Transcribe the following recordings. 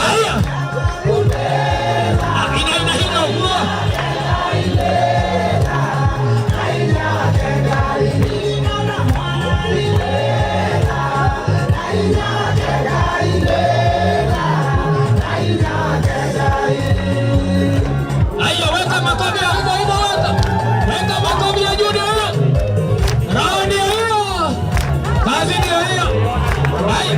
Haya. Ina hino guo. Haya, weka makofi ya hivyo hivyo, weka. Weka makofi ya juu ndio hiyo. Roho ndio hiyo. Kazi ndio hiyo. Haya.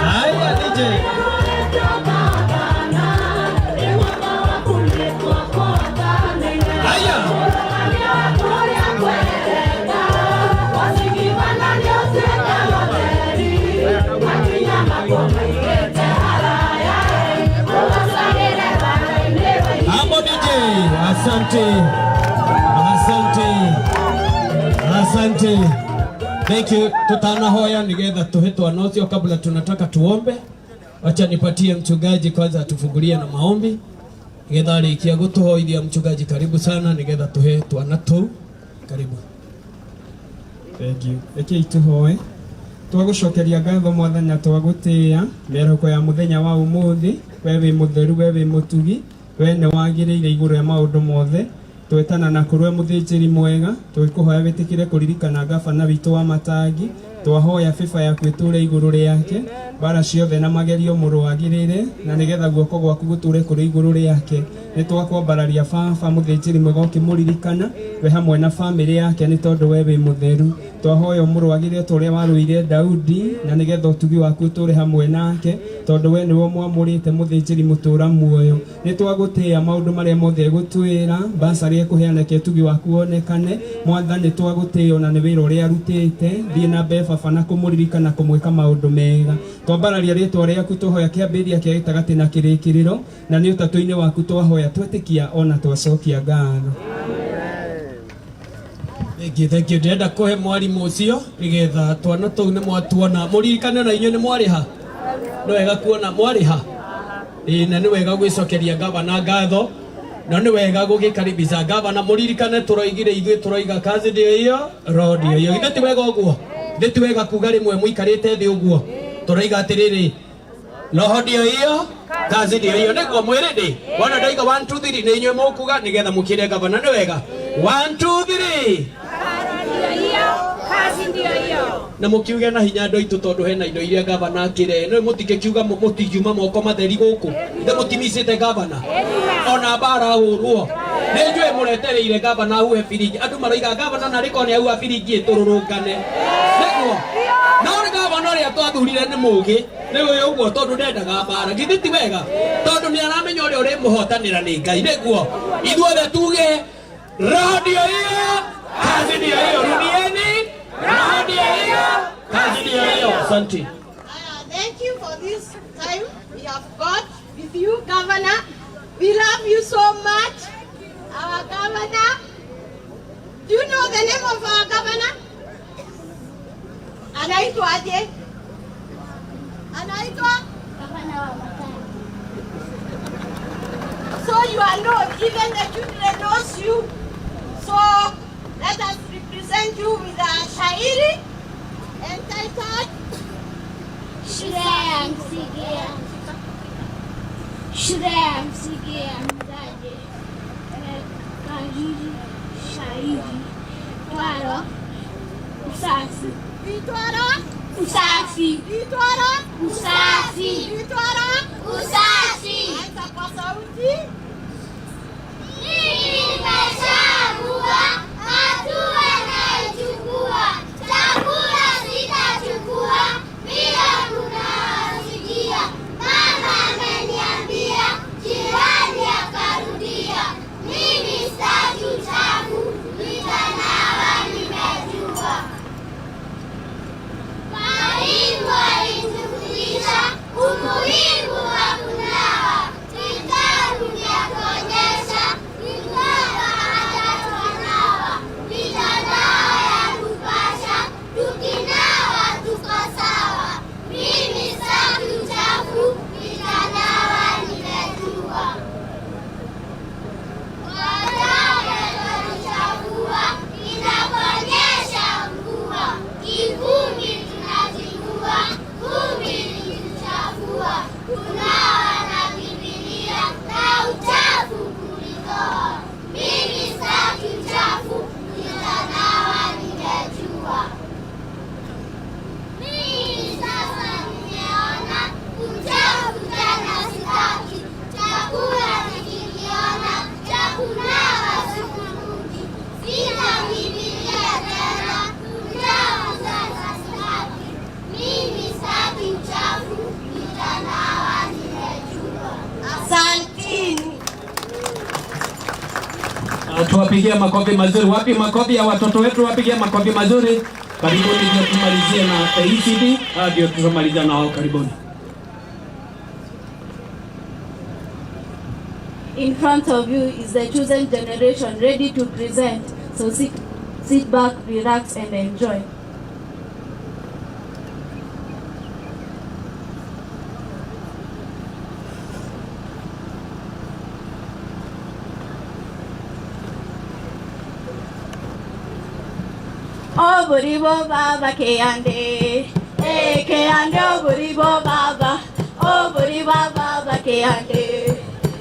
Haya, DJ. Haya. Hapo DJ, asante. Asante. Asante. Thank you. Tutanahoya nigetha tuhe twana ucio kabla tunataka tuombe. Wacha nipatie mchungaji kwanza atufungulie na maombi. Nigetha arikia gutuhoithia mchungaji, karibu sana nigetha tuhe twana tu. Karibu. Thank you. Rekei tuhoe. Twagũcokeria ngatho Mwathani na twagũtĩĩa mĩarahũko ya mũthenya wa ũmũthĩ. We wĩ mũtheru, we wĩ mũtugi, we nĩ wagĩrĩire igũrũ rĩa maũndũ mothe. Twetana na kũrĩ we mũthĩnjĩri mwega, twĩkũhoya wĩtĩkĩre kũririkana gabana witũ wa Matangi. Twahoya bĩba yaku ĩtũre igũrũ rĩake, mbara ciothe na magerio mũrũagĩrĩre, na nĩgetha guoko gwaku gũtũre kũrĩ igũrũ rĩake. Nĩ twakwambararia baba mũthĩnjĩri mwega ũkĩmũririkana we hamwe na bamĩrĩ yake, nĩ tondũ we wĩ mũtheru. Twahoya ũmũrũagĩrĩre ta ũrĩa warũire Daudi, na nĩgetha ũtugi waku ũtũre hamwe nake, tondũ we nĩwe mwamũrĩte mũthĩnjĩri mũtũra muoyo. Nĩ twagũtĩĩa maũndũ marĩa mothe egũtwĩra, mbacarĩ ekũheana, reke ũtugi waku wonekane. Mwathani, twagũtĩĩa ona nĩ wĩra ũrĩa arutĩte. Thiĩ na mbere baba na kũmũririkana kũmwĩka maũndũ mega. Twambararia rĩtwa rĩaku, tũhoya kĩambĩrĩria kĩa gĩtagatĩ na kĩrĩkĩrĩro, na nĩ ũtatũ-inĩ waku twahoya, twetĩkia ona twacokia ngatho. Thank you, thank you. Ndĩrenda kũhe mwarimũ ũcio nĩgetha twana tũu nĩ mwatuona mũririkane na inyuĩ nĩ mwarĩha. Nĩ wega kuona mwarĩha. Ĩĩ, na nĩ wega gwĩcokeria gavana ngatho na nĩ wega gũgĩkaribisha gavana. Mũririkane tũroigire ithuĩ tũroiga kazi ndio hiyo, roho ndio hiyo. Githĩ ti wega ũguo? Githĩ ti wega kuga rĩmwe mũikarĩte thĩ ũguo tũroiga atĩrĩrĩ, roho ndio hiyo, kazi ndio hiyo? Nĩguo mwĩrĩ wona ndaiga 1 2 3, nĩ inyuĩ mũkuga nĩgetha mũkĩre gavana. Nĩ wega, 1 2 3. Ndio hiyo, kazi ndio hiyo. Na mũkiuge na hinya andũ aitũ, tondũ hena indo iria gavana akĩrehe. No mũtingĩkiuga mũtingiuma moko matheri gũkũ. Ithe mũtimicĩte gavana ona mbara hũrwo. Nĩ njũĩ mũretereire gavana ahuhe biringi. Andũ maroiga gavana narĩ korwo nĩ ahuha biringi ĩtũrũrũngane nĩguo, no nĩ gavana ũrĩa twathurire nĩ mũgĩ nĩ ũyũ ũguo, tondũ ndendaga mbara. Githĩ ti wega? Tondũ nĩ aramenya ũrĩa ũrĩmũhotanĩra nĩ Ngai. Nĩguo ithuothe tuge roho ndio hiyo, kazi ndio hiyo. Rudieni, roho ndio hiyo, kazi ndio hiyo. Asante. Thank you for this time we have got with you, Governor. We love you so much, our governor. Do you know the name of our governor? Anaitwa aje? Anaitwa? Gavana wa Matangi. So you are known, even the children knows you. So let us represent you with a shairi entitled Shule ya msingi ya Mzaje kariri shairi twaro usafi. Itwara? Usafi. Itwara? Usafi. Itwara? Usafi. Anza kwa sauti. Nimeshaamua hatua naichukua, chakula sitachukua bila kunawasikia. Mama ameniambia, jirani. Tuwapigie makofi mazuri. Wapi makofi ya watoto wetu? Wapigie makofi mazuri. Karibuni, ndio tumalizie na ECD, ndio tumaliza nao. Karibuni. In front of you is the chosen generation ready to present. So sit back, relax, and enjoy. Oburibo baba keande, eh keande oburibo baba, oburibo baba keande,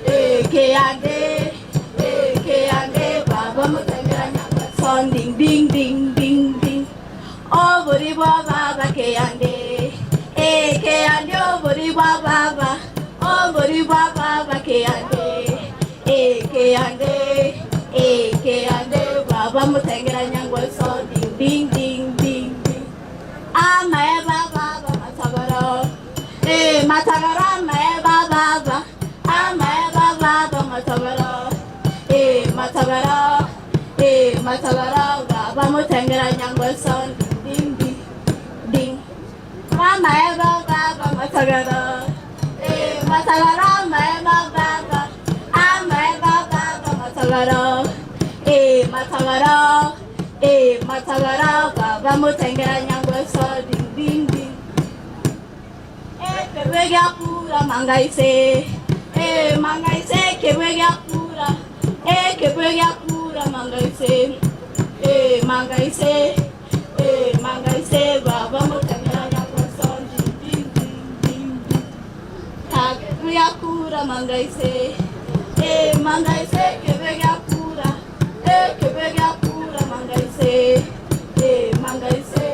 eh keande, eh keande baba mutengera nyamba son ding ding ding ding ding. Oburibo baba keande, eh keande oburibo baba, oburibo baba keande, eh keande, eh keande baba mutengera nyangwa son ding ding ding ding ding. Ama baba matabaro, eh matabaro ama baba, ama baba matabaro, eh matabaro, eh matabaro baba mutengera nyangwa son ding ding ding. Mama baba matabaro, eh matabaro ama baba, ama baba matabaro, eh matabaro. Eh, matabara baba mutengera nyangwe so ding ding ding. Eh, kebega pura mangaise. Eh, mangaise kebega pura. Eh, kebega pura mangaise. Eh, mangaise. Eh, mangaise baba mutengera nyangwe so ding ding ding ding. Kebega pura mangaise. Eh, mangaise kebega pura. Eh, kebega pura mangaise, eh mangaise,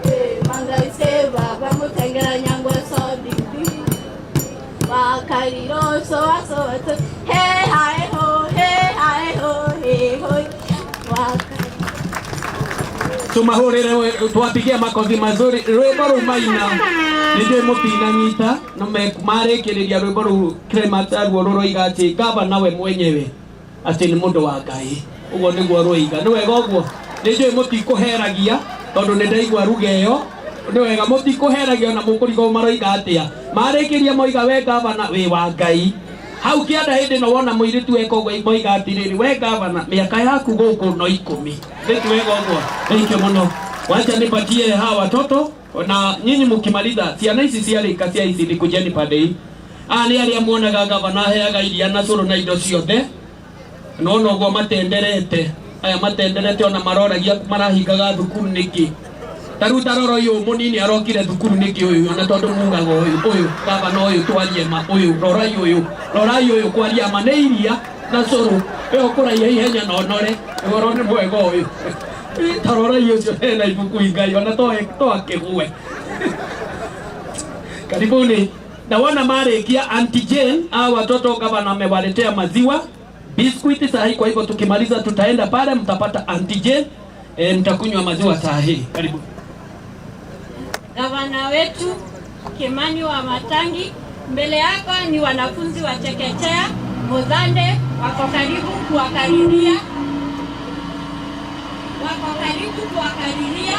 eh mangaise baba mutengera nyangwe so ding ding. Wakariro so so so hey hi ho hey hi ho hey ho. Tumahurire, tuwapigie makofi mazuri. Rwimbo rũu maina nĩ mũtinanyita na marĩkĩrĩria rwimbo rũu climax ruo rũroiga atĩ gavana we mwenyewe atĩ nĩ mũndũ wa Ngai. Ũguo nĩguo rũiga. Nĩ wega ũguo. Nĩ njũĩ mũtikũheragia tondũ nĩ ndaigua ruga ĩyo. Nĩ wega mũtikũheragia ona mũkũrigwo maroiga atĩa. Marĩkĩria moiga we gavana wĩ wa Ngai. Hau kĩanda hĩndĩ ĩno wona mũirĩtu eka ũguo moiga atĩrĩrĩ, we gavana mĩaka yaku gũkũ no 10. Nĩ wega ũguo. Thank you mũno. Wacha nipatie hawa watoto na nyinyi mkimaliza ciana ici ciarĩka cia ici kujeni pande hii. Nĩ arĩa muonaga gavana aheaga iria na cũrũ na indo ciothe. Nona ũguo matenderete. Aya matenderete ona maroragia marahingaga thukuru nĩkĩ. Ta rĩu ta rora ũyũ mũnini arokire thukuru nĩkĩ ũyũ ona tondũ mugaga ũyũ ũyũ gavana ũyũ twarie ma ũyũ rorai ũyũ rorai ũyũ kwaria ma nĩ iria na cũrũ ĩyo kũraiha ihenya na ũnore ũhoro nĩ mwega ũyũ. Ta rorai ũcio hena ibuku Ngai ona to akĩgwe. Karibuni. Na wana marĩkia Auntie Jane, hawa watoto gavana amewaletea maziwa biskuiti sahi. Kwa hivyo tukimaliza tutaenda pale mtapata Auntie Jane, mtakunywa maziwa sahi. Karibu. Gavana wetu Kimani wa Matangi, mbele yako ni wanafunzi wa chekechea Muthande, wako karibu kuwakariria, wako karibu kuwakariria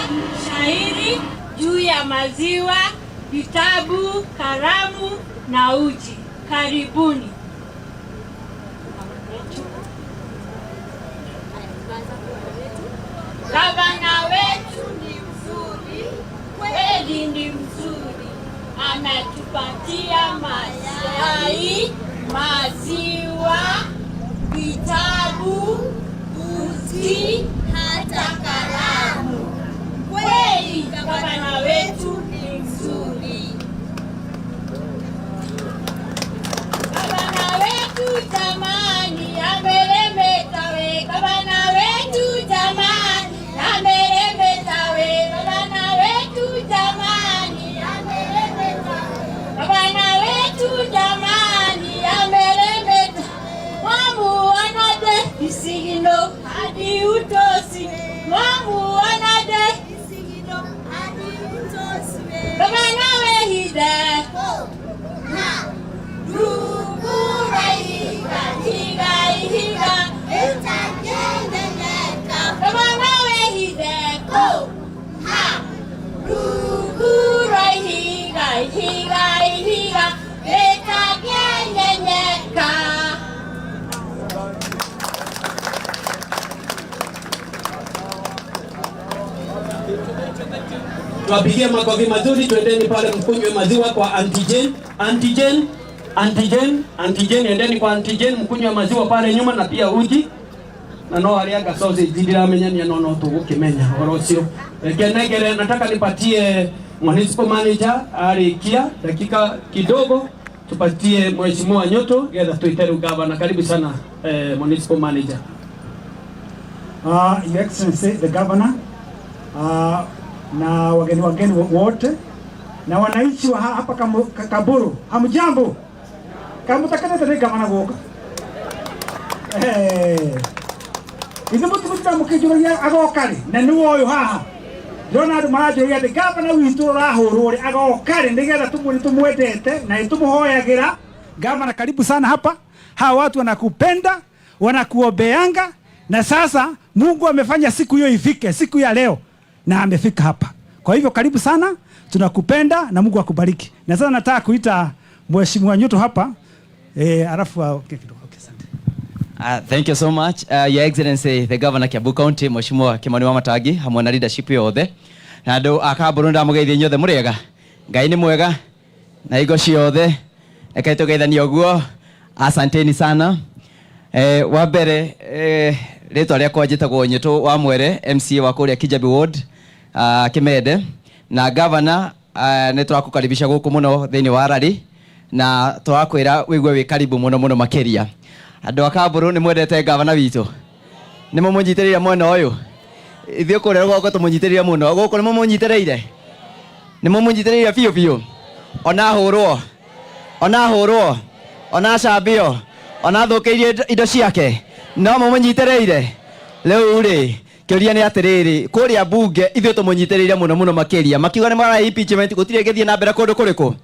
shairi juu ya maziwa, vitabu, karamu na uji. Karibuni. Gavana wetu ni mzuri, kweli ni mzuri, ametupatia mayai, maziwa, vitabu, uji, hata kalamu. Kweli gavana wetu ni mzuri. Gavana Tuwapigie makofi mazuri, twendeni pale mkunywe maziwa kwa Auntie Jane. Auntie Jane, Auntie Jane, Auntie Jane, endeni kwa Auntie Jane mkunywe maziwa pale nyuma na pia uji na no arianga sausage ndiramenyania no no tugukimenya horo ucio. Reke nengere, nataka nipatie municipal manager arikia dakika kidogo, tupatie mheshimiwa Nyoto getha tuite riu gavana. Karibu sana, municipal manager. Your Excellency the Governor, na wageni wote na wananchi wa hapa Kamburu, hamjambo? Kamutakana nĩ gavana gũka. Ithuĩ mũtimũtira mũkĩnjũragia agoka rĩ, na nĩwe ũyũ haha. Ndĩrona andũ maranjũria atĩ gavana witũ ũrahũrwo rĩ, agoka rĩ, nĩgetha tũmwĩre tũmwendete na nĩtũmũhoyagĩra. Gavana, karibu sana hapa. Hawa watu wanakupenda, wanakuombeanga, na sasa Mungu amefanya siku hiyo ifike, siku ya leo, na amefika hapa. Kwa hivyo karibu sana, tunakupenda na Mungu akubariki. Na sasa nataka kuita Mheshimiwa Nyoto hapa, alafu okay, kidogo. Okay, asante. Thank you so much. Your Excellency, the Governor Kiambu County, Mheshimiwa Kimani Wamatangi, hamwe na leadership yothe. Na andũ a Kamburu ndamũgeithia inyuothe mũrĩega. Ngai nĩ mwega na hingo ciothe. Reke tũgeithanie ũguo. Asanteni sana. Wa mbere, rĩtwa rĩakwa njĩtagwo Nyũtũ wa Mwere, MCA wa kũrĩa Kijabi Ward, Kimende. Na governor, nĩ tũrakũkaribisha gũkũ mũno thĩinĩ wa rally na tũrakwĩra wĩigue wĩ karibu mũno mũno makĩria. Andũ a Kamburu nĩ mwendete gavana witũ, nĩ mũmũnyitĩrĩire mwena ũyũ, ithuĩ kũrĩa rũgongo tũmũnyitĩrĩire mũno, gũkũ nĩ mũmũnyitĩrĩire, nĩ mũmũnyitĩrĩire biũ biũ, ona hũrwo, ona hũrwo, ona acambio, ona thũkĩirie indo ciake, no mũmũnyitĩrĩire. Rĩu rĩ, kĩũria nĩ atĩrĩrĩ, kũrĩa bunge ithuĩ tũmũnyitĩrĩire mũno mũno makĩria, makiuga nĩ mara impeachment, gũtirĩ ĩngĩthiĩ na mbere kũndũ kũrĩkũ.